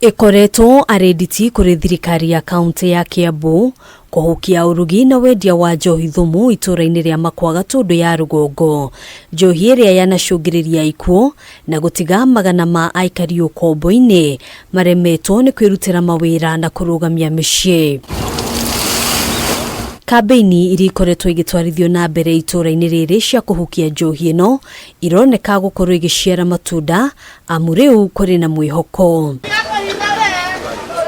Ĩkoretwo arĩ nditi kũrĩ thirikari ya kaunti ya Kiambu kũhukia ũrugi na wendia wa njohi thumu itũũra-inĩ rĩa Makwa Gatũndũ ya rũgongo. Njohi ĩrĩa yanacũngĩrĩria ikuũ na gũtiga magana ma aikari ũkombo-inĩ maremetwo nĩ kwĩrutĩra mawĩra na kũrũgamia mĩciĩ. Kambĩini iria ikoretwo igĩtwarithio na mbere itũũra-inĩ rĩrĩ cia kũhukia njohi ĩno ironeka gũkorwo igĩciara matunda amu rĩu kũrĩ na mwĩhoko.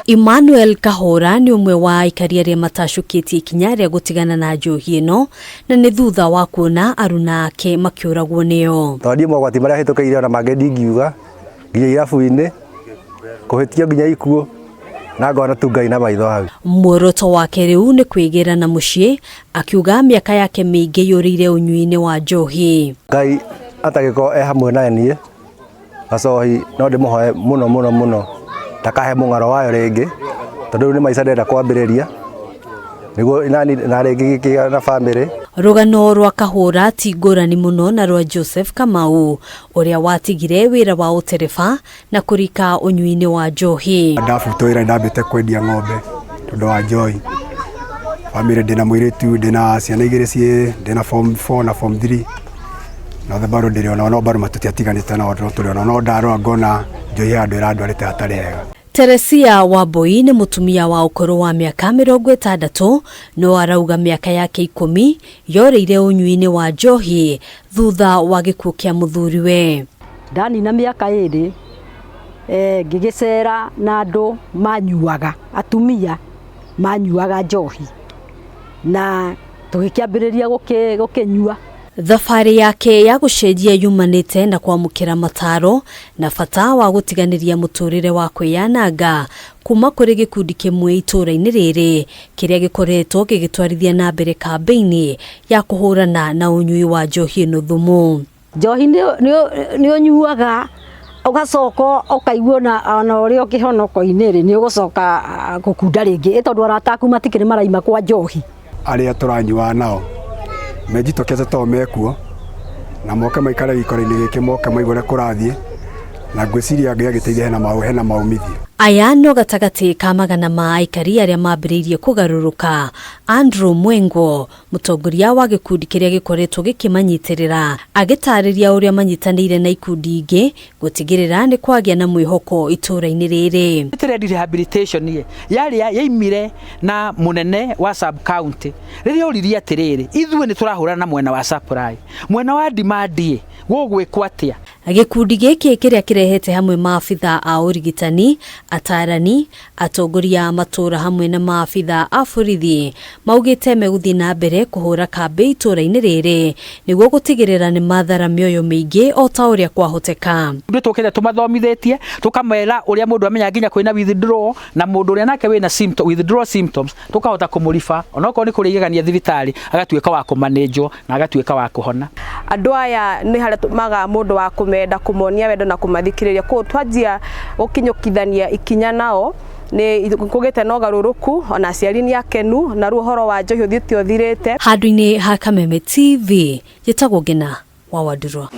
Emmanuel Kahũra nĩ ũmwe wa aikari arĩa matacũkĩtie ikinya rĩa gũtigana na njohi ĩno na nĩ thutha wa kuona aruna ake makĩũragwo nĩyo. Tondũ niĩ mogwati marĩa hĩtũkĩire ona mangĩ ndingiuga nginya irabu-inĩ kũhĩtio nginya ikuũ na ngona tu Ngai na maitho hau. Muoroto wake rĩu nĩ kwĩgĩra na mũciĩ, akiuga mĩaka yake mĩingĩ yũrĩire ũnyui-inĩ wa njohi. Ngai atangĩkorwo e hamwe na niĩ gacohi no ndĩmũhoe mũno mũno mũno ndakahe mũng'aro wayo rĩngĩ tondũ rĩu nĩ maica ndĩrenda kwambĩrĩria nĩguo nani na rĩngĩ ngĩgĩa na bamĩrĩ. Rũgano rwa Kahũra ti ngũrani mũno na rwa Joseph Kamau ũrĩa watigire wĩra wa ũtereba na kũrika ũnyui-inĩ wa njohi. Ndabutwo wĩra ndambĩte kwendia ng'ombe tondũ wa njohi. Bamĩrĩ ndĩna mũirĩtu ndĩna ciana igĩrĩ ciĩ ndĩna form 4 na form 3 na othe bado ndĩrĩ onao no bado tũtiatiganĩte nao no tũrĩ onao no ndarora ngona njohi handũ ĩrandwarĩte hatarĩ hega. Teresia Wambui nĩ mũtumia wa ũkũrũ wa mĩaka 60 no arauga mĩaka yake 10 yorĩire ũnyui-inĩ wa njohi thutha wa gĩkuũ kĩa mũthuriwe. Ndanina mĩaka 2 ngĩgĩcera na andũ manyuaga, atumia manyuaga njohi na tũgĩkĩambĩrĩria gũkĩnyua. Thabarĩ yake ya gũcenjia yumanĩte na kwamũkĩra mataro na bata wa gũtiganĩria mũtũrĩre wa kwĩyananga kuma kũrĩ gĩkundi kĩmwe itũũra-inĩ rĩrĩ kĩrĩa gĩkoretwo gĩgĩtwarithia na mbere kambĩini ya kũhũrana na ũnyui wa njohi ĩno thumu. Njohi nĩ ũnyuaga ũgacoka ũkaigua ona ũrĩa ũkĩhonoko-inĩ rĩ nĩ ũgũcoka gũkunda rĩngĩ tondũ arata aku matikĩrĩ maraima kwa njohi. Arĩa tũranyuaga nao menjitũkĩte tondũ mekuo na moke maikare gĩikaro-inĩ gĩkĩ moke maigue ũrĩa kũrathiĩ na ngwĩciria Ngai agĩteithia hena maumithio. Aya no gatagatĩ ka magana ma aikari arĩa mambĩrĩirie kũgarũrũka. Andrew Mwengo, mũtongoria wa gĩkundi kĩrĩa gĩkoretwo gĩkĩmanyitĩrĩra, agĩtarĩria ũrĩa manyitanĩire na ikundi ingĩ gũtigĩrĩra nĩ kwagĩa na mwĩhoko itũũra-inĩ rĩrĩ. Trade rehabilitation ye yarĩ yaimire na mũnene wa sub county rĩrĩa oririe atĩrĩrĩ, ithuĩ nĩ tũrahũrana na mwena wa supply, mwena wa demand ĩ gũgwĩkwo atĩa? Gĩkundi gĩkĩ kĩrĩa kĩrehete hamwe maabitha a ũrigitani, atarani, atongoria a matũũra hamwe na maabitha a borithi maugĩte megũthiĩ na mbere kũhũra kambĩ itũũra-inĩ rĩrĩ nĩguo gũtigĩrĩra nĩ mathara mĩoyo mĩingĩ o ta ũrĩa kwahoteka. Ithuĩ tũkĩte tũmathomithĩtie tũkamera ũrĩa mũndũ amenya nginya kwĩna withdrawal na mũndũ ũrĩa nake wĩna symptom, withdrawal symptoms tũkahota kũmũriba onokorwo nĩ kũrĩa igegania thibitarĩ agatuĩka wa kũmanĩnjwo na agatuĩka wa kũhona. Andũ aya nĩ harĩa maga mũndũ wa kũmenda, kũmonia wendo na kũmathikĩrĩria. Koguo twanjia gũkinyũkithania ikinya nao nĩ kũgĩte na ũgarũrũku, ona aciari nĩ akenu, na rĩu ũhoro wa njohi ũthiĩte ũthirĩte. Handũ-inĩ ha Kameme TV, njĩtagwo Ngina wa Wandurwa.